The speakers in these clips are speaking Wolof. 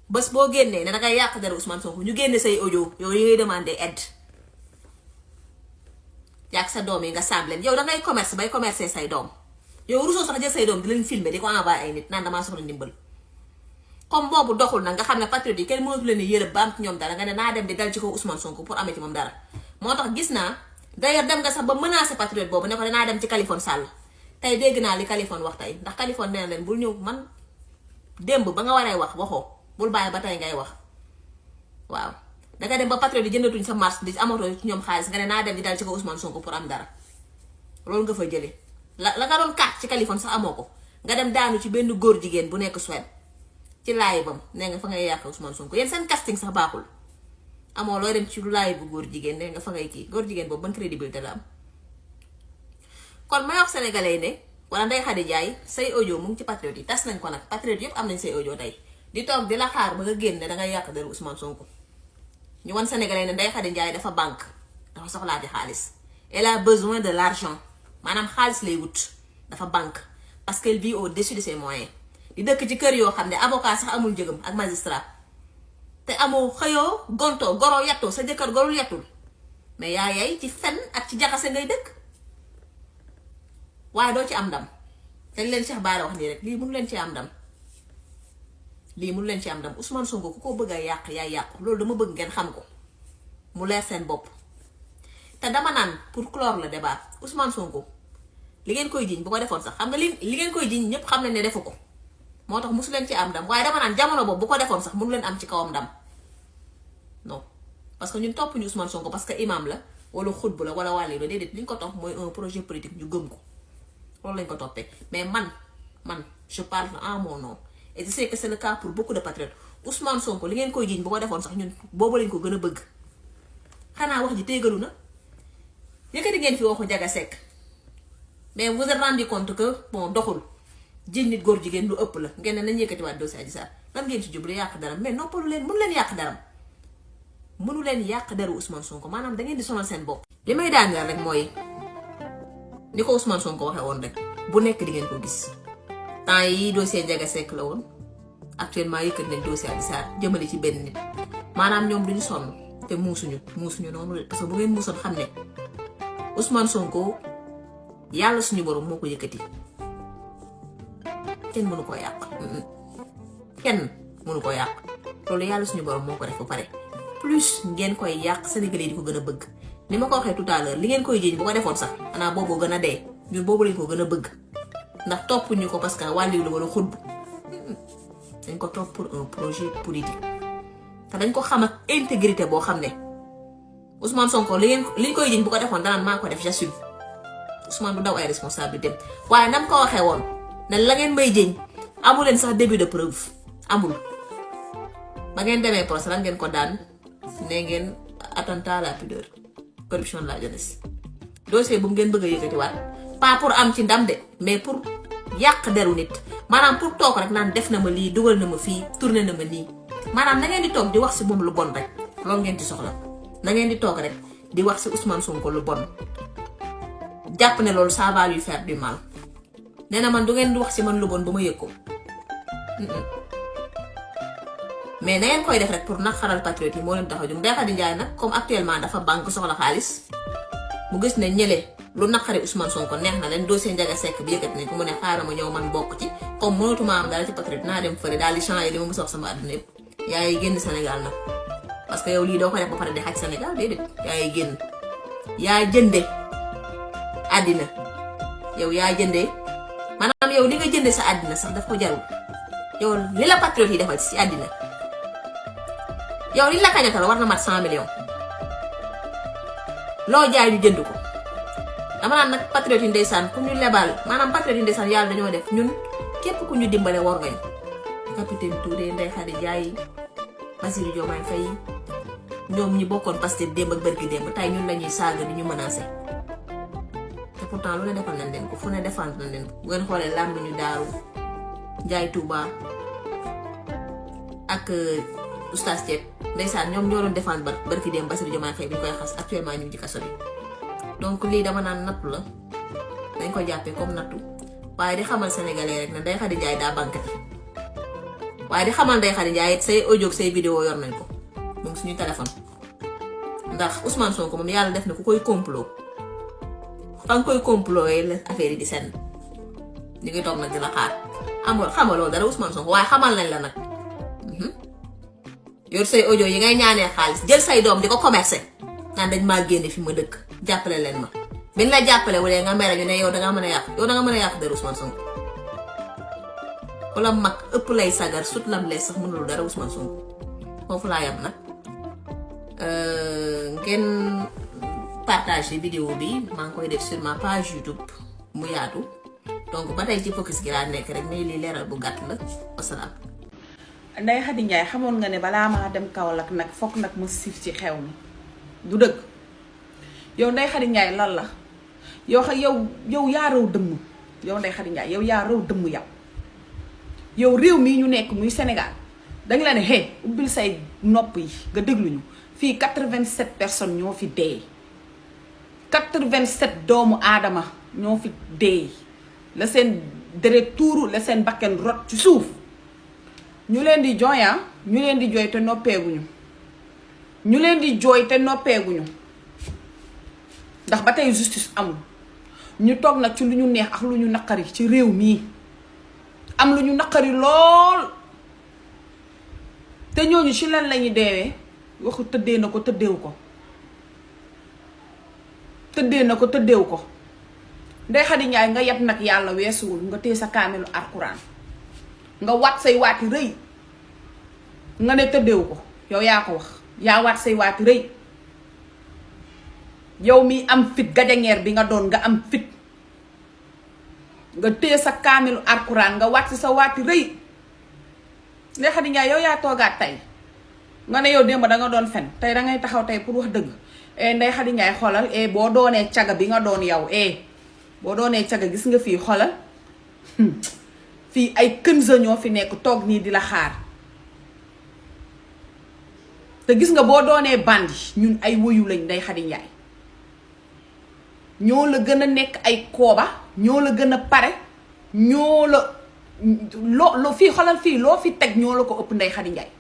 bés boo génnee ne dangay yàq dara Ousmane Sonko ñu génne say audio yow yi ngay demandé aide yàq sa doom yi nga saab leen yow dangay commerce bay commercer say doom yow rusoo sax jël say doom di leen filmer di ko envoyé ay nit naan damaa soxla ndimbal comme boobu doxul nag nga xam ne patriote yi kenn mënatu leen yërëb ba am ci ñoom dara nga ne naa dem di dal ci kaw Ousmane Sonko pour amee ci moom dara moo tax gis naa d'ailleurs dem nga sax ba menacer patriote boobu ne ko danaa dem ci Kaliphone Sall tey dégg naa li Kaliphone wax tey ndax Kaliphone nee na leen bul ñëw man démb ba nga waree wax waxoo bul bàyyi ba tey ngay wax waaw danga dem ba patriote yi jëndatuñ sa marché di amatoo ci ñoom xaalis nga ne naa dem di dal ci kaw Ousmane Sonko pour am dara loolu nga fa jëlee la nga doon kaat ci Kaliphone sax amoo ko nga dem daanu ci benn góor jigéen bu nekk Suède ci laay bam nee nga fa ngay yàq Ousmane Sonko yéen seen casting sax baaxul amoo looy dem ci lu laay bu góor jigéen nee nga fa ngay kii góor jigéen boobu ban crédibilité la am kon may wax sénégalais yi ne wala Ndeye Khady Ndiaye say audio mu ngi ci patriote yi tas nañ ko nag patriote yëpp am nañ say audio tey di toog di la xaar ba nga génn ne dangay yàq deru Ousmane Sonko ñu wan sénégalais ne Ndeye Khady Ndiaye dafa banque dafa soxlaati xaalis elle a besoin de l'argent maanaam xaalis lay wut dafa banque parce qu'elle vit au-dessus de ses moyens di dëkk ci kër yoo xam ne avocat sax amul njëgam ak magistrat te amoo xëyoo gontoo goroo yattoo sa jëkkër gorul yattul mais yaa yay ci fen ak ci jaxase ngay dëkk waaye doo ci am ndam te leen Cheikh Bara wax nii rek lii mënu leen ci am ndam lii mënu leen ci am ndam Ousmane Sonko ku ko bëgg a yàq yaay yàqu loolu dama bëgg ngeen xam ko mu leer seen bopp te dama naan pour clore le débat Ousmane Sonko li ngeen koy jiñ bu ko defoon sax xam nga li ngeen koy jiñ ñëpp xam nañ ne defu ko moo tax mosu leen ci am ndam waaye dama naan jamono boobu bu ko defoon sax mënu leen am ci kawam ndam non parce que ñun topp ñu Ousmane Sonko parce que imam la wala xutbu la wala wàllu la déedéet li ñu ko topp mooy un projet politique ñu gëm ko loolu lañ ko toppee mais man je parle en mon nom et je sais que c'est le cas pour beaucoup de patriotes Ousmane Sonko li ngeen koy jiñ bu ko defoon sax ñun boobu lañ ko gën a bëgg xanaa wax ji téegalu na yëkkati ngeen fi waxu Ndiaga Seck mais vous êtes rendu compte que bon doxul jiñ nit góor jigéen lu ëpp la ngeen ne nañ yëkkatiwaat dossier Adji Sarr lan ngeen ci jublu yàq daram mais noppalu leen mënu leen yàq daram mënu leen yàq deru Ousmane Sonko maanaam da ngeen di sonal seen bopp. li may daaneel rek mooy ni ko Ousmane Sonko waxee woon rek bu nekk di ngeen ko gis temps yi dossier Ndiaga Seck la woon actuellement yëkkati nañ dossier Adji Sarr jëmale ci benn nit maanaam ñoom duñu sonn te muusuñu noonu parce que bu ngeen muusoon xam ne Ousmane Sonko yàlla suñu borom moo ko yëkkati kenn mënu ko yàq kenn mënu ko yàq loolu yàlla suñu borom moo ko def ba pare plus ngeen koy yàq Sénégalais yi di ko gën a bëgg ni ma ko waxee tout à l'heure li ngeen koy jiiñ bu ko defoon sax xanaa boobu gën a dee ñun boobu lañ ko gën a bëgg ndax topp ñu ko parce que wàllu la wala xutb dañ ko topp pour un projet politique te dañ ko xam ak intégrité boo xam ne Ousmane Sonko liñ koy jiiñ bu ko defoon danaan maa ko def j'assume Ousmane du daw ay responsabilité waaye nam ko waxee woon ne la ngeen may jiiñ amul leen sax début de preuve amul ba ngeen demee procès lan ngeen ko daan ne ngeen attentat à la pudeur corruption de la jeunesse dossier bu ngeen bëgg a yëkkatiwaat pas pour am ci ndam de mais pour yàq deru nit maanaam pour toog rek naan def na ma lii dugal na ma fii tourné na ma nii maanaam na ngeen di toog di wax si moom lu bon rek loolu ngeen di soxla na ngeen di toog rek di wax si Ousmane Sonko lu bon jàpp ne loolu ça va lui faire du mal nee na man du ngeen di wax si man lu bon ba ma yëg ko mais na ngeen koy def rek pour naqaral patriote yi moo leen tax a jóg Ndeye Khady Ndiaye nag comme actuellement dafa banque soxla xaalis mu gis ne ñële lu naqari Ousmane Sonko neex na leen dossier Ndiaga Seck bi yëkkati nañ ko mu ne xaaral ma ñëw man bokk ci comme mënatuma am dara ci patriote naa dem fële daal di changer li ma mës a wax sama àdduna yëpp yaay génn Sénégal nag parce que yow lii doo ko def ba pare di xaj Sénégal déedéet yaay génn yaa jënde àddina yow yaa jëndee maanaam yow li nga jënde sa àddina sax daf ko jarul yow li la patriote yi defal ci àddina yow li la kañatal war na mat 100 millions loo jaay ñu jënd ko dama naan nag patriote yi ndeysaan ku ñu lebal maanaam patriote yi ndeysaan yàlla dañoo def ñun képp ku ñu dimbale war ngañ capitaine Touré Ndeye Khady Ndiaye Bassirou Diomaye Faye ñoom ñi bokkoon Pastef démb ak bërki démb tey ñun lañuy saaga di ñu menacé te pourtant lu ne defal nañ leen ko fu ne defal nañ leen ko bu ngeen xoolee làmb ñu daaru Ndiaye Touba ak Oustaz Thiep ndeysaan ñoom ñoo doon défendre barki dem Bassirou Diomaye Faye bi ñu koy xas actuellement ñu ngi ci kaso bi donc lii dama naan nattu la dañ ko jàppee comme nattu waaye di xamal sénégalais rek ne Ndeye Khady Ndiaye daa bankati waaye di xamal Ndeye Khady Ndiaye say audio ak say vidéo yor nañ ko moom suñu téléphone ndax Ousmane Sonko moom yàlla def na ku koy complot fa nga koy complot la affaire yi di senn ñu ngi toog nag di la xaar xamal loolu dara Ousmane Sonko waaye xamal nañ la nag yor say audio yi ngay ñaanee xaalis jël say doom di ko commercer naan dañ maa génne fi ma dëkk jàppale leen ma biñ la jàppale wulee nga mere ñu ne yow dangaa mën a yàq yow danga mën a yàq dara Ousmane Sonko ku la mag ëpp lay sagar sut lam lees sax mënul dara Ousmane Sonko foofu laa yam nag ngeen partager vidéo bi maa ngi koy def sur ma page YouTube mu yaatu donc ba tey ci focus gi laa nekk rek mais lii leeral bu gàtt la wasalaam. Ndeye Khady Ndiaye xamoon nga ne balaa maa dem Kaolack nag fokk nag ma siif ci xew mi du dëgg yow Ndeye Khady Ndiaye lan la yow yaa raw dëmm yow Ndeye Khady Ndiaye yow yaa raw dëmm yow réew mii ñu nekk muy Sénégal dañ la ne hé ubbil say nopp yi nga dégluñu fii 87 personnes ñoo fi dee 87 doomu aadama ñoo fi dee la seen deret tuuru la seen bakken rot ci suuf ñu leen di jooy ñu leen di jooy te noppeeguñu ñu leen di jooy te noppeeguñu ndax ba tey justice amul ñu toog nag ci lu ñu neex ak lu ñu naqari ci réew mii am lu ñu naqari lool te ñooñu ci lan lañuy deewee waxu tëddee na ko tëddeewu ko tëddee na ko tëddeewu ko Ndeye Khady Ndiaye nga yeb nag yàlla weesuwul nga téye sa kaamelu alxuraan nga waat say waati rëy nga ne tëddeewu ko yow yaa ko wax yaa waat say waati rëy yow mi am fit gajaŋeer bi nga doon nga am fit nga téye sa kaamelu alxuraan nga waat si sa waati rëy Ndeye Khady Ndiaye yow yaa toogaat tey nga ne yow démb da nga doon fen tey da ngay taxaw tey pour wax dëgg Ndeye Khady Ndiaye xoolal boo doonee caga bi nga doon yow boo doonee caga gis nga fii xoolal fii ay kënsa ñoo fi nekk toog nii di la xaar te gis nga boo doonee bandi ñun ay woyu lañ Ndeye Khady Ndiaye ñoo la gën a nekk ay kooba ñoo la gën a pare ñoo la loo fii xoolal fii loo fi teg ñoo la ko ëpp Ndeye Khady Ndiaye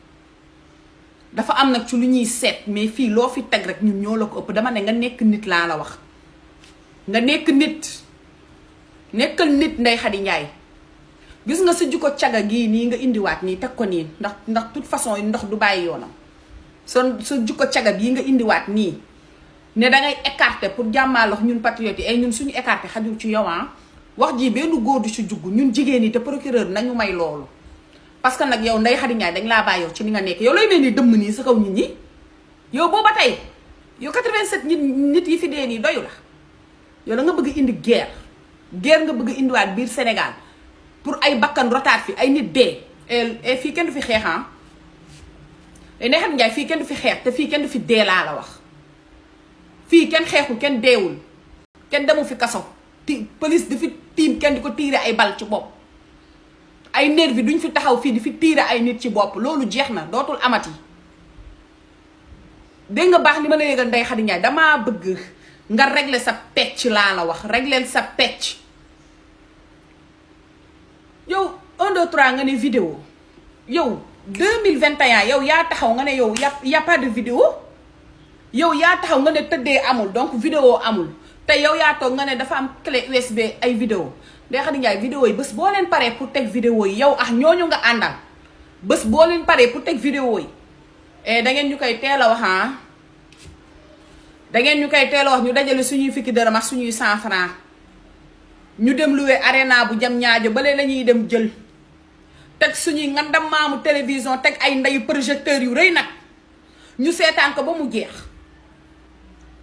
dafa am nag ci lu ñuy seet mais fii loo fi teg rek ñun ñoo la ko ëpp dama ne nga nekk nit laa la wax nga nekk nit nekkal nit Ndeye Khady Ndiaye gis nga sa jikko caga gii nii nga indiwaat nii teg ko nii ndax toute façon ndox du bàyyi yoonam sa jikko caga bii nga indiwaat nii ne dangay écarter pour jàmmaalox ñun patriotes yi ñun suñu écarter xajul ci yow wax ji benn góor du ci jugg ñun jigéen ñi te procureur nañu may loolu parce que nag yow Ndeye Khady Ndiaye dañ laa bàyyi yow ci li nga nekk yow lay mel ni dëmm nii sa kaw nit ñi yow booba tey yow 87 nit yi fi dee nii doyu la yow da nga bëgg indi guerre nga bëgg indiwaat biir Sénégal pour ay bakkan rotaat fi ay nit dee fii kenn du fi xeex Ndeye Khady Ndiaye fii kenn du fi xeex te fii kenn du fi dee laa la wax fii kenn xeexul kenn deewul kenn demu fi kaso police di fi tiim kenn di ko tiire ay bal ci bopp ay nervi duñ fi taxaw fii di fi tiire ay nit ci bopp loolu jeex na dootul amati dégg nga baax li ma la yëgal Ndeye Khady Ndiaye damaa bëgg nga régler sa pecc laa la wax régler sa pecc yow 1 2 3 nga ne vidéo yow 2021 yow yaa taxaw nga ne yow y a pas de vidéo yow yaa taxaw nga ne tëddee amul donc vidéo amul te yow yaa toog nga ne dafa am clé USB ay vidéo Ndeye Khady Ndiaye vidéo yi bés boo leen paree pour teg vidéo yi yow ak ñooñu nga àndal bés boo leen paree pour teg vidéo yi da ngeen ñu koy teel a wax da ngeen ñu koy teel a wax ñu dajale suñuy fukki dërëm ak suñuy 100 francs ñu dem loué arena bu jam ñaajo bale la ñuy dem jël teg suñuy ngandam maamu télévision teg ay ndeyu projecteur yu rëy nag ñu seetaan ko ba mu jeex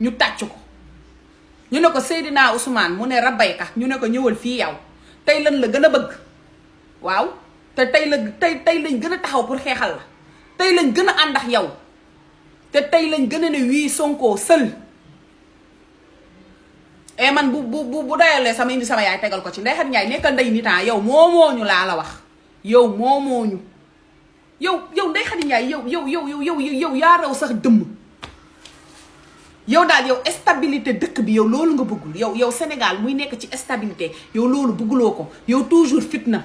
ñu tàcc ko ñu ne ko Seydina Ousmane mu ne rabayka ñu ne ko ñëwal fii yow tey lan la gën a bëgg waaw te tey lañ gën a taxaw pour xeexal la tey lañ gën a ànd ak yow te tey lañ gën a ne wii Sonko sël man bu doyalee sama indi sama yaay tegal ko ci Ndeye Khady Ndiaye nekkal ndey nitaa yow moomooñu laa la wax yow moomooñu yow Ndeye Khady Ndiaye yow yaa raw sax dëmm yow daal yow stabilité dëkk bi yow loolu nga bëggul yow Sénégal muy nekk ci stabilité yow loolu bëgguloo ko yow toujours fitna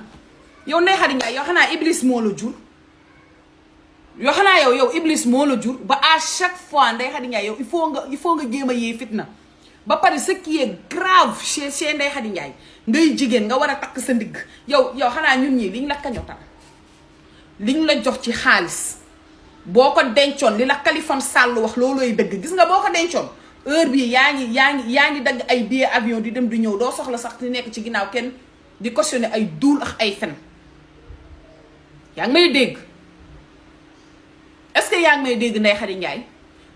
yow Ndeye Khady Ndiaye yow xanaa Iblis moo la jur yoo xanaa yow Iblis moo la jur ba à chaque fois Ndeye Khady Ndiaye yow il faut nga jéem a yee fitna ba pare ce qui est grave chez Ndeye Khady Ndiaye ngay jigéen nga war a takk sa ndigg yow xanaa ñun ñii liñ la kañotal liñ la jox ci xaalis boo ko dencoon li la Kaliphone Sall wax loolooy dëgg gis nga boo ko dencoon heure bii yaa ngi dagg ay billet avion di dem di ñëw doo soxla sax di nekk ci ginnaaw kenn di cautionné ay duul ak ay fen yaa ngi may dégg est-ce que yaa ngi may dégg Ndeye Khady Ndiaye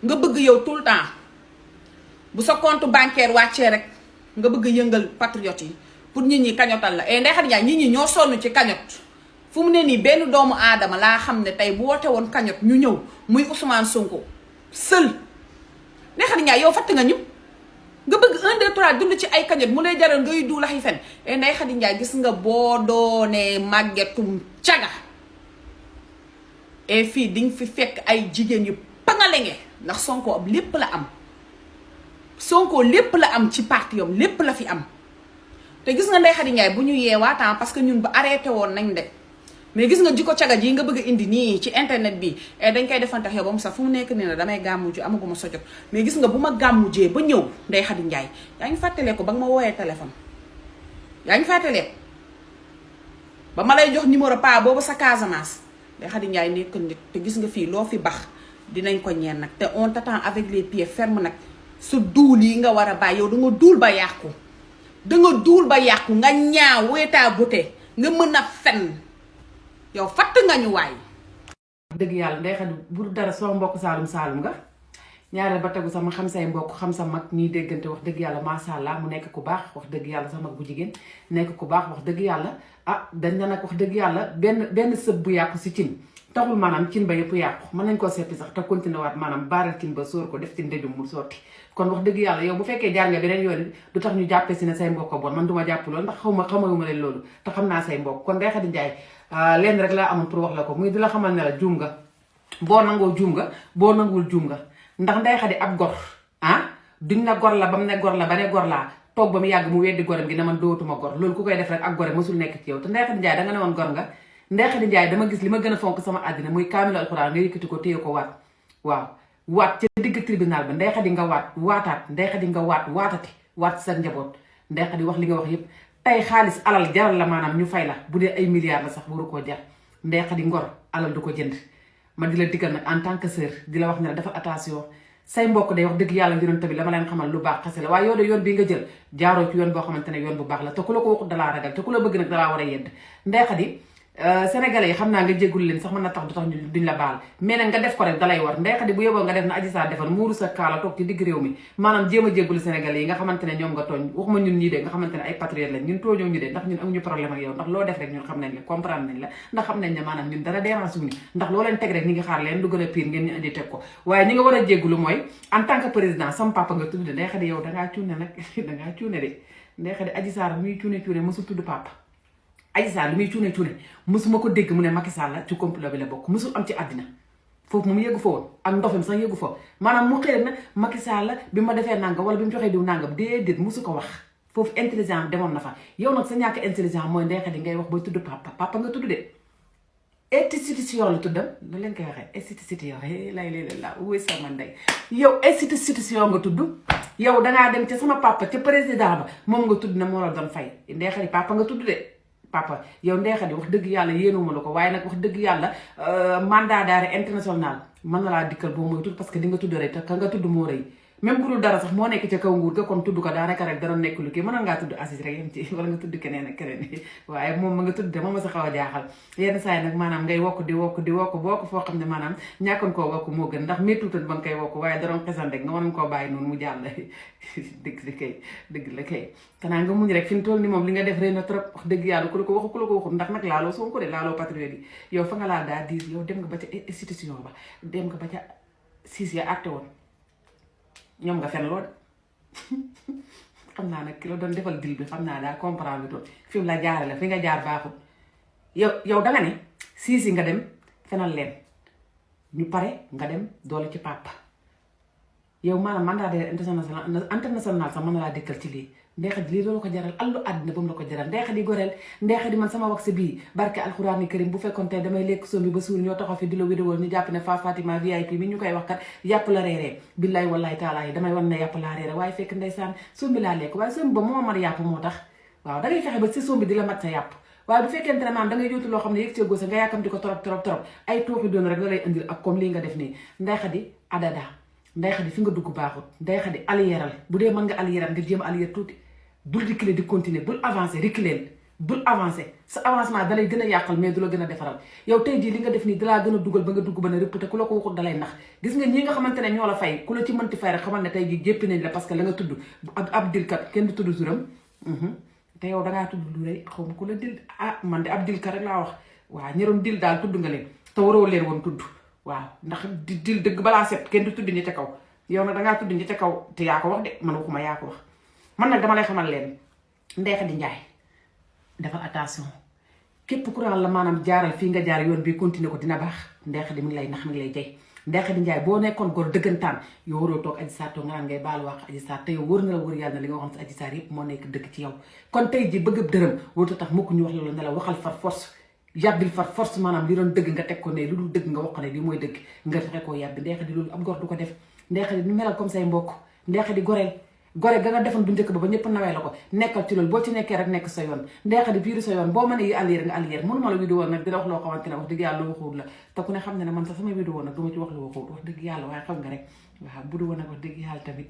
nga bëgg yow tout le temps bu sa compte bancaire wàccee rek nga bëgg yëngal patriote yi pour nit ñi kañotal la Ndeye Khady Ndiaye nit ñi ñoo sonn ci kañot fu mu ne nii benn doomu aadama laa xam ne tey bu woote woon kañot ñu ñëw muy Ousmane Sonko seul Ndeye Khady Ndiaye yow fatt nga ñu nga bëgg 1 2 3 dund ci ay kañot mu lay jaral ngay du laxi fen Ndeye Khady Ndiaye gis nga boo doonee màggetum caga et fii di nga fi fekk ay jigéen yu pangalenge ndax Sonko am lépp la am Sonko lépp la am ci parti yom lépp la fi am te gis nga Ndeye Khady Ndiaye bu ñu yeewaataan parce que ñun ba arrêté woon nañ de mais gis nga jikko caga ji nga bëgg a indi nii ci internet bi dañ koy defantax yow ba mu sax fu mu nekk nii na damay gàmmu ji amaguma sa jot mais gis nga bu ma gàmmu jee ba ñëw Ndeye Khady Ndiaye yaa ngi fàttalee ko ba nga ma wooyee téléphone yaa ngi fàttalee ba ma lay jox numéro pa boobu sa Casamance Ndeye Khady Ndiaye nekk nit te gis nga fii loo fi bax dinañ ko ñeen nag te on t'attend avec les pieds fermes nag su duul yi nga war a bàyyi yow da nga duul ba yàqu nga ñaaw weetaa bute nga mën a fen yow fatt nga ñu waay dëgg yàlla Ndeye Khady bu dara soo mbokk saalum nga ñaareel ba tegu sama xam say mbokk xam sa mag ñiy déggante wax dëgg yàlla macha allah mu nekk ku baax wax dëgg yàlla sa mag bu jigéen nekk ku baax wax dëgg yàlla dañ na nag wax dëgg yàlla benn sëb bu yàqu si cin taxul maanaam cin ba yëpp yàqu mën nañ koo seppi sax te continué waat maanaam baaral cin ba sóor ko def ci ndëjum mu sotti kon wax dëgg yàlla yow bu fekkee jaar nga beneen yoon du tax ñu jàppee si ne say mbokk bon man duma jàpp loolu ndax xamuma leen loolu te xam naa say mbokk kon Ndeye Khady Ndiaye leen rek laa amoon pour wax la ko muy di la xamal ne la juum nga boo nangoo juum nga boo nanguwul juum nga ndax Ndeye Khady ab gor duñ na gor la ba mu ne gor la ba ne gor laa toog ba mu yàgg mu weddi goram gi ne man dootuma gor loolu ku koy def rek ak gore mësul nekk ci yow te Ndeye Khady Ndiaye danga ne woon gor nga Ndeye Khady Ndiaye dama gis li ma gën a fonk sama àddina muy kaamilu alxuraan nga yëkkati ko téye ko waat waaw waat ca digg tribunal ba Ndeye Khady nga waataat Ndeye Khady nga waatati waat sa njaboot Ndeye Khady wax li nga wax yépp tey xaalis alal jaral la maanaam ñu fay la bu dee ay milliards la sax waru koo jar Ndeye Khady ngor alal du ko jënd ma di la diggal nag en tant que sœur di la wax ne la dafa attention say mbokk day wax dëgg yàlla yonent bi la ma leen xamal lu baax xase la waaye yow de yoon bii nga jël jaaroo ci yoon boo xamante ne yoon bu baax la te ku la ko waxut dalaa ragal te ku la bëgg nag dalaa war a yedd Ndeye Khady sénégalais yi xam naa nga jéggul leen sax mën na tax du tax duñ la baal mais nag nga def ko rek dalay war Ndeye Khady bu yóbboo nga def na Adji Sarr defal muuru sa kaala toog ci digg réew mi maanaam jéem a jéggul sénégalais yi nga xamante ne ñoom nga tooñ waxuma ñun ñii de nga xamante ne ay patriote lañ ñun tooñoo ñu de ndax ñun amuñu problème ak yow ndax loo def rek ñun xam nañ la comprendre nañ la ndax xam nañ ne maanaam ñun dara dérange wuñu ndax loo leen teg rek ñi ngi xaar leen lu gën a pire ngeen ñu indi teg ko waaye ñi nga war a jéggulu mooy en tant que président sama papa nga tudd de Ndeye Khady yow dangaa cuune nag dangaa cuune de Ndeye Khady Adji Sarr muy cuune mësul tudd papa Adji Sarr li muy cuune mësuma ko dégg mu ne Macky Sall la ci complot bi la bokk mësul am ci àddina foofu moom yëgu fa woon ak ndofam sax yëgu fa maanaam mu xëy na Macky Sall la bi ma defee nangam wala bi mu joxee diw nangam déedéet mësu ko wax foofu intelligent demoon na fa yow nag sa ñàkk intelligent mooy Ndeye Khady ngay wax booy tudd papa nga tudd de institution la tuddam la leen koy waxee institution lay la wuy sama ndey yow institution nga tudd yow dangaa dem ca sama papa ca président ba moom nga tudd ne moo la doon fay Ndeye Khady papa nga tudd de papa yow Ndeye Khady wax dëgg yàlla yéenuma la ko waaye nag wax dëgg yàlla mandat d'arrêt international mën na laa dikkal boo mooy tudd parce que di nga tudd rek te ka nga tudd moo rëy même bu dul dara sax moo nekk ca kaw nguur ga kon tudd ko daanaka rek dara nekk lu kii mën ngaa tudd Aziz rek yem ci wala nga tudd keneen ak keneen waaye moom ma nga tudd de moom ma sa xaw a jaaxal yenn saa yi nag maanaam ngay wokk di wokk foo xam ne maanaam ñàkkoon koo wokk moo gën ndax méttuutan ba nga koy wokk waaye daroon xesan rek nga waroon koo bàyyi noonu mu jàll dëgg la kay kanaa nga muñ rek fi mu toll ni moom li nga def rëy na trop wax dëgg yàlla ku la ko waxul ndax nag laaloo Sonko de laaloo patriote yi yow fa nga laa daa diir yow dem nga ba ca institution ba dem nga ba ca siis ya acté woon ñoom nga fen lool xam naa nag ki la doon defal dil bi xam naa daa comprendre toon fi mu la jaarale fi nga jaar baaxul yow danga ne siis yi nga dem fenal leen ñu pare nga dem doole ci papa yow maanaam mandat de international sax mën na laa dëkkal ci lii Ndeye Khady lii loolu ko jaral allu àddina ba mu la ko jaral Ndeye Khady goreel Ndeye Khady man sama wax bii barke alxuraani karim bu fekkoon tey damay lekk sombi ba suur ñoo taxaw fi di la vidéo ñu jàpp ne Fatima VIP mi ñu koy wax kat yàpp la reeree billaay wallaay taala yi damay wan ne yàpp laa reere waaye fekk ndeysaan sombi laa lekk waaye sombi ba moo mat yàpp moo tax waaw da ngay fexe ba si sombi di la mat sa yàpp waaye bu fekkente ne maam da ngay yóotu loo xam ne yëg see góosa nga yàkkamti ko trop ay tooxi doon rek la lay indil ak comme lii nga def nii Ndeye Khady adada Ndeye Khady fi nga dugg baaxut Ndeye Khady aliyeral bu dee mën nga aliyeral nga jéem aliyer tuuti bul reculer di continuer bul avancer reculer bul avancer sa avancement dalay gën a yàqal mais du la gën a defaral yow tey jii li nga def nii dalaa gën a dugal ba nga dugg ba ne rëpp te ku la ko waxut dalay nax gis nga ñi nga xamante ne ñoo la fay ku la ci mënti fay rek xamal ne tey jii jéppi nañ la parce que la nga tudd ab dilkat kenn du tudd turam te yow dangaa tudd lu rëy xaw ma ku la dil man de ab dilkat rek laa wax waaw ñeroon dil daal tudd nga leen te waroo leen woon tudd waaw ndax dil dëgg balaa set kenn du tudd ñi ca kaw yow nag dangaa tudd ñi ca kaw te yaa ko wax de man waxuma yaa ko wax man nag dama lay xamal leen Ndeye Khady Ndiaye defal attention képp ku la maanaam jaaral fii nga jaar yoon bi continuer ko dina baax Ndeye Khady mi ngi lay nax mi ngi lay jay Ndeye Khady Ndiaye boo nekkoon góor dëggantaan yow waroo toog Adji Sarr toog nga naan ngay baalu wax Adji Sarr te yow wër na la wër yàlla na li nga waxoon si Adji Sarr yëpp moo nekk dëgg ci yow kon tey ji bëgg dërëm warut tax mukk ñu wax loolu ne la waxal far force yàbbil far force maanaam li doon dëgg nga teg ko ne lu dul dëgg nga wax ko ne li mooy dëgg nga fexe koo yàbbi Ndeye Khady loolu ab góor du ko def Ndeye Khady ñu melal comme say mbokk Ndeye Khady goreel gore ga nga defoon bu njëkk ba ñëpp nawee la ko nekkal ci loolu boo ci nekkee rek nekk sa yoon Ndeye Khady biiru sa yoon boo mënee yi allier nga allier mënuma la vidéo nag dina wax loo xamante ne wax dëgg yàlla lu waxuwul la te ku ne xam ne ne man sax sama vidéo nag duma ci wax lu waxuwul wax dëgg yàlla waaye xam nga rek waaw bu du woon nag wax dëgg yàlla tamit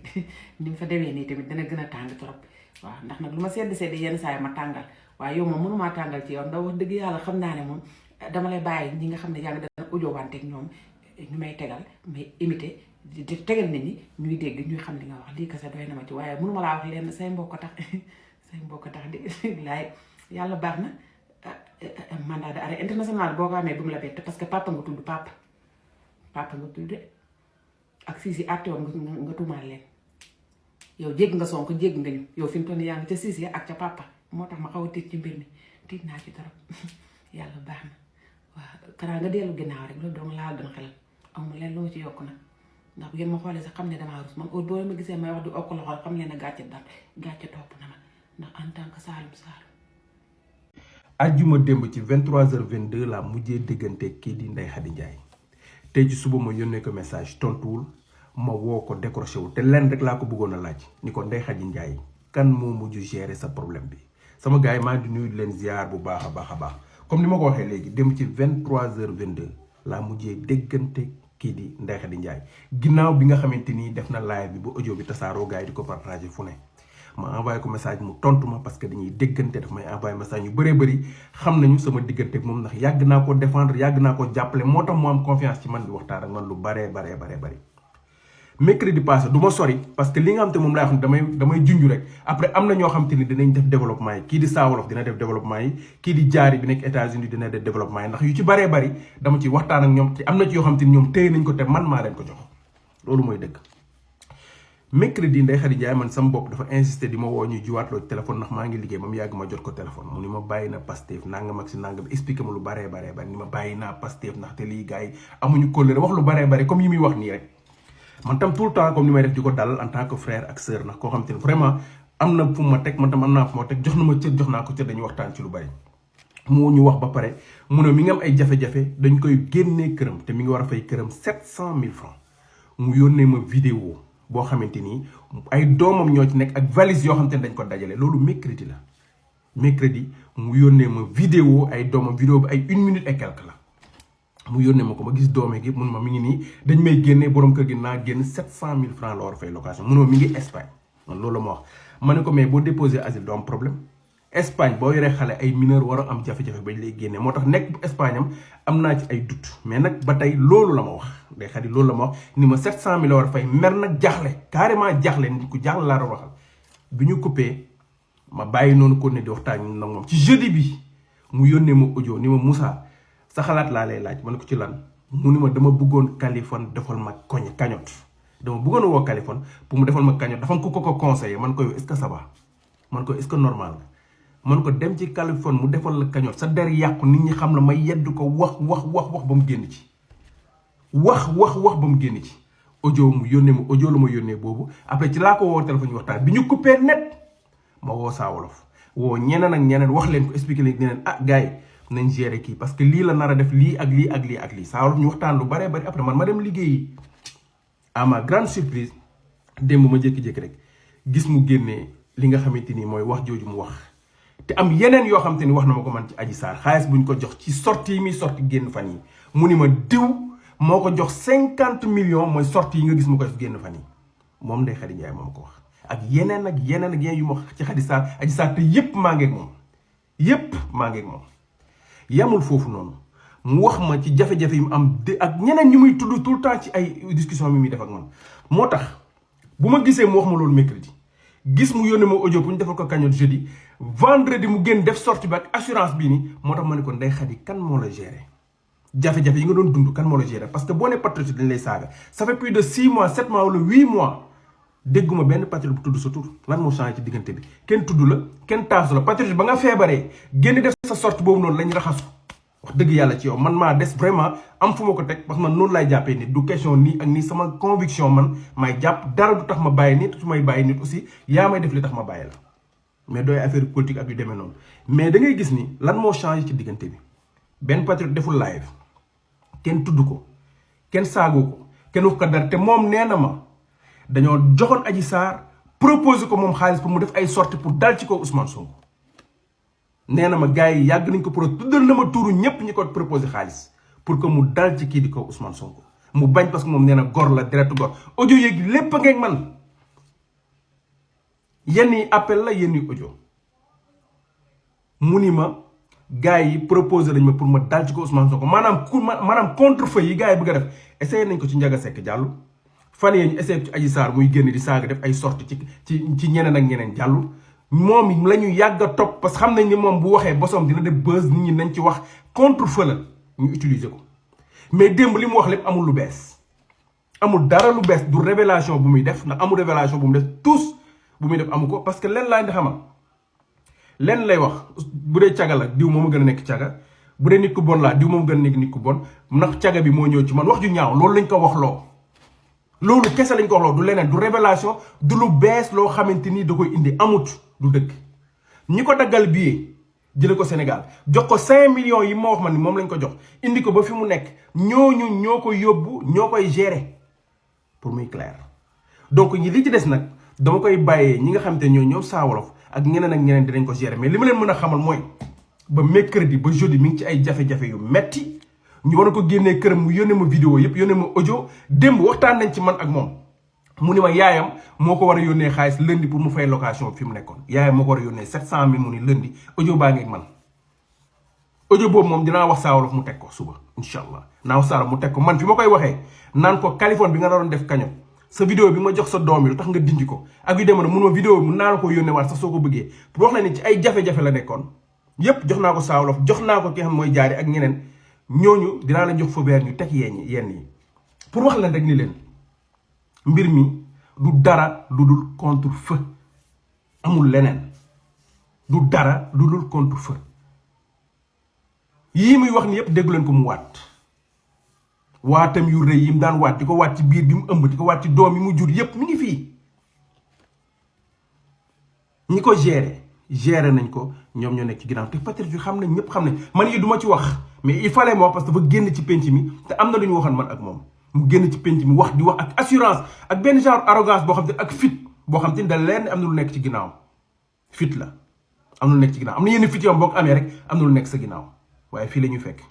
ni mu fa demee nii tamit dana gën a tàng trop waaw ndax nag lu ma sedd yenn saa yi ma tàngal waaye yow moom mënumaa tàngal ci yow ndax wax dëgg yàlla xam naa ne moom dama lay bàyyi ñi nga xam ne yaa ngi dana audio wanteeg ñoom ñu may tegal may imité di tegal nit ñi ñuy dégg ñuy xam li nga wax lii kese doy na ma ci waaye mënuma laa wax leen say mbokk tax say mbokk tax di laay yàlla baax na mandat d'arrêt international boo ko amee bu mu la bett parce que papa nga tudd papa nga tudd ak Sisi àtte woon nga tuumaal leen yow jégg nga Sonko jégg nga ñu yow fi mu toll nii yaa ngi ca Sisi ak ca papa moo tax ma xaw a tiit ci mbir mi tiit naa ci dara yàlla baax na waaw kanaa nga dellu ginnaaw rek loolu doo nga laal doon xelal amul leen lu ma ci yokk nag ndax bu ngeen ma xoolee sax xam ne damaa rus man boo ma gisee may wax di okk loxo xam leen ne gàcce topp na ma ndax en tant que Saloum ajjuma démb ci 23h22 la mujjee déggante kii di Ndeye Khady Ndiaye tey ci suba ma yónnee ko message tontuwul ma woo ko décroché wul te lenn rek laa ko bëggoon a laaj ni ko Ndeye Khady Ndiaye kan moo mujj gérer sa problème bi sama gars yi maa ngi nuyu leen ziar bu baax a baax comme ni ma ko waxee léegi démb ci 23h22 laa mujjee déggante kii di Ndeye Khady Ndiaye ginnaaw bi nga xamante ni def na live bi ba audio bi tasaaroo gars yi di ko partagé fu ne ma envoyé ko message mu tontu ma parce que dañuy déggante daf may envoyé message yu bëree bëri xam nañu sama diggante ak moom ndax yàgg naa ko défendre yàgg naa ko jàppale moo tax mu am confiance ci man di waxtaan ak man lu baree bëri mercredi passé du ma sori parce que li nga xam te moom laa xam damay junj rek après am na ñoo xam te ni dinañ def développement yi kii di Saawolof dina def développement yi kii di Jaari bi nekk États-Unis dina def développement yi ndax yu ci baree bëri dama ci waxtaan ak ñoom te am na ci yoo xam te ni ñoom téye nañ ko te man maa leen ko jox loolu mooy dëgg. mercredi Ndeye Khady Ndiaye man sama bopp dafa insisté di ma woo ñuy jiwaatloo ci téléphone ndax maa ngi liggéey ba mu yàgg ma jot ko téléphone mu ni ma bàyyi na Pastef nangam ak si nangam expliqué ma lu baree bëri ni ma bàyyi naa Pastef ndaxte lii gars yi amuñu kóllëre wax lu baree bëri comme yi muy wax nii rek man tam tout le temps comme ni may def di ko dal en tant que frère ak sœur ndax koo xam te ne vraiment am na fu ma teg man tam am naa fu ma teg jox na ma cër jox naa ko cër dañuy waxtaan ci lu bari moo ñu wax ba pare mu ne mi ngi am ay jafe-jafe dañ koy génnee këram te mi ngi war a fay këram 700 000 francs mu yónnee ma vidéo boo xamante ni ay doomam ñoo ci nekk ak valise yoo xamante ne dañ ko dajale loolu mercredi la mercredi mu yónnee ma vidéo ay doomam vidéo bi ay 1 minute et quelque la mu yónnee ma ko ma gis doomee gi mun ma mi ngi nii dañ may génnee borom kër gi naa génn 700 000 francs la war a fay location mun ma mi ngi Espagne man loolu la ma wax ma ne ko mais boo déposé asile doo am problème Espagne boo yoree xale ay mineur war a am jafe-jafe bañ lay génnee moo tax nekk bu Espagne am naa ci ay doute mais nag ba tey loolu la ma wax Ndeye Khady loolu la ma wax ni ma 700 000 la war a fay mer nag jaaxle carrément jaaxle nit ku jaaxle laa doon waxal bi ñu coupé ma bàyyi noonu ko ne di waxtaan ñu nag moom ci jeudi bi mu yónnee ma audio ni ma Moussa sa xalaat laa lay laaj ma ne ko ci lan mu ni ma dama bëggoon Kaliphone defal ma cagnotte dama bëggoon a woo Kaliphone pour mu defal ma cagnotte dafa ko conseillé man ko yow est-ce que ça va man ko est-ce que normal man ko dem ci Kaliphone mu defal la cagnotte sa der yàqu nit ñi xam la may yedd ko wax ba mu génn ci wax ba mu génn ci audio mu yónnee ma audio la ma yónnee boobu après ci laa ko woo téléphone ñu waxtaan bi ñu coupé net ma woo Saa Wolof woo ñeneen ak ñeneen wax leen ko expliqué leen ne leen gars yi nañ gérer kii parce que lii la nar a def lii ak lii ak lii ak lii Saa Wolof ñu waxtaan lu baree bari après man ma dem liggéeyi. à ma grande surprise démb ma jékki-jékki rek gis mu génnee li nga xamante ni mooy wax jooju mu wax te am yeneen yoo xamante ni wax na ma ko man ci Adji Sarr xaalis buñ ko jox ci sortie yi muy sorti génn fan yi mu ni ma diw moo ko jox 50 millions mooy sortie yi nga gis mu koy génn fan yi moom Ndeye Khady Ndiaye moom ko wax ak yeneen ak yeneen ak yeneen yu ma wax ci Adji Sarr te yépp maa ngeeg moom yépp maa ngeeg moom yamul foofu noonu mu wax ma ci jafe-jafe yi mu am ak ñeneen ñu muy tudd tout le temps ci ay discussion mi muy def ak man moo tax bu ma gisee mu wax ma loolu mercredi gis mu yónnee ma audio bu ñu defal ko cagnotte jeudi vendredi mu génn def sortie bi ak assurance bii nii moo tax ma ne ko Ndeye Khady kan moo la gérer jafe-jafe yi nga doon dund kan moo la gérer parce que boo nee patriote dañ lay saaga ça fait plus de 6 mois 7 mois wala 8 mois dégguma benn patriote bu tudd sa tur lan moo changé ci diggante bi kenn tudd la kenn taasu la patriote ba nga feebaree génn def sa sortie boobu noonu lañ raxasu wax dëgg yàlla ci yow man maa des vraiment am fu ma ko teg parce que man noonu laay jàppee nit du question nii ak nii sama conviction man may jàpp dara du tax ma bàyyi nit su may bàyyi nit aussi yaa may def li tax ma bàyyi la mais dooy affaire politique ak yu demee noonu mais da ngay gis ni lan moo changé ci diggante bi benn patriote deful live kenn tudd ko kenn saagoo ko kenn wax ko dara te moom nee na ma dañoo joxoon Adji Sarr proposé ko moom xaalis pour mu def ay sorties pour dal ci kaw Ousmane Sonko nee na ma gars yi yàgg nañ ko tuddal na ma tuuru ñëpp ñi ko proposé xaalis pour que mu dal ci kii di kaw Ousmane Sonko mu bañ parce que moom nee na gor la direct gor audio yeeg lépp a ngeeg man yenn yi appel la yenn yi audio mu ni ma gars yi proposé nañ ma pour ma dal ci kaw Ousmane Sonko maanaam contre-feu yi gars yi bëgg a def essayé nañ ko ci Ndiaga Seck jàllu fan yee ñu essayé ci Adji Sarr muy génn di saaga def ay sorties ci ñeneen ak ñeneen jàllu moom la ñu yàgg a topp parce que xam nañ ni moom bu waxee bosom dina def buzz nit ñi nañ ci wax contre-feu la ñu utiliser ko mais démb li mu wax lépp amul lu bees amul dara lu bees du révélation bu muy def ndax amul révélation bu mu def tous bu muy def amu ko parce que leen laa indi xamal leen lay wax bu dee caga la diw moom a gën a nekk caga bu dee nit ku bon laa diw moom gën a nekk nit ku bon ndax caga bi moo ñëw ci man wax ju ñaaw loolu lañ ko wax loo loolu kese lañ ko wax loo du leneen du révélation du lu bees loo xamante ni da koy indi amut du dëgg ñi ko daggal billet jële ko Sénégal jox ko 5 millions yi ma wax man ni moom lañ ko jox indi ko ba fi mu nekk ñooñu ñoo koy yóbbu ñoo koy gérer pour muy clair donc ñi li ci des nag dama koy bàyyee ñi nga xamante ne ñoom Saa Wolof ak ñeneen ak ñeneen dinañ ko gérer mais li ma leen mën a xamal mooy ba mercredi ba jeudi mi ngi ci ay jafe-jafe yu metti ñu war a ko génnee këram mu yónnee ma vidéo yëpp yónnee ma audio démb waxtaan nañ ci man ak moom mu ni ma yaayam moo ko war a yónnee xaalis lundi pour mu fay location fi mu nekkoon yaayam moo ko war a yónnee 700 000 mu ni lundi audio baa ngeeg man audio boobu moom dinaa wax Saa Wolof mu teg ko suba incha allah naa wax Saa Wolof mu teg ko man fi ma koy waxee naan ko Californie bi nga doon def kaño sa vidéo bi ma jox sa doom yi lu tax nga dindi ko ak yu demoon mun ma vidéo bi mun naa la ko yónnee waat sax soo ko bëggee pour wax la ni ci ay jafe-jafe la nekkoon yépp jox naa ko Saa Wolof jox naa ko ki xam mooy jaari ak ñeneen ñooñu dinaa la jox fa beer ñu teg yenn yi pour wax leen rek ni leen mbir mi du dara lu dul contre-feu amul leneen du dara lu dul contre-feu yii muy wax ni yëpp déggu leen ko mu waat waatam yu rëy yi mu daan waat di ko waat ci biir bi mu ëmb di ko waat ci doom yi mu jur yëpp mi ngi fii ñi ko gérer nañ ko ñoom ñoo nekk ci ginnaaw te peut-être yu xam nañ ñëpp xam nañ man yi du ma ci wax mais il fallait ma wax parce que dafa génn ci penc mi te am na lu ñu waxoon man ak moom mu génn ci penc mi wax di wax ak assurance ak benn genre arrogance boo xam te ak fit boo xam te ni da leen am na lu nekk ci ginnaaw fit la am na lu nekk ci ginnaaw am na yenn fit yoom boo ko amee rek am na lu nekk sa ginnaaw waaye fii la ñuy fekk